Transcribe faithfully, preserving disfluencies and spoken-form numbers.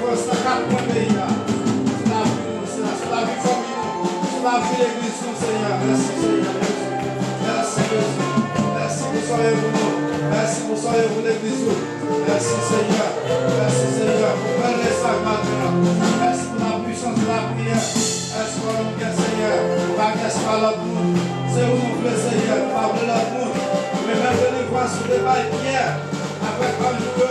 Sa k ap pran peyi a, sou lavi nou, se la, sou lavi fanmi nou, sou lavi legliz nou, Senyè. Mèsi, Senyè, mèsi. Mèsi, Jezi. Mèsi pou soyè pou nou. Mèsi pou soyè pou legliz ou. Mèsi, Senyè. Mèsi, Senyè, pou bèl mesaj maten an. Mèsi pou la pwisans de lapriyè. Mèsi pou nou gen, Senyè. Nou pa gen espwa lòt moun. Se ou nou vle, Senyè. Nou pa vle lòt moun. Men menm delivrans ou te bay Pyè avèk anj ou yo,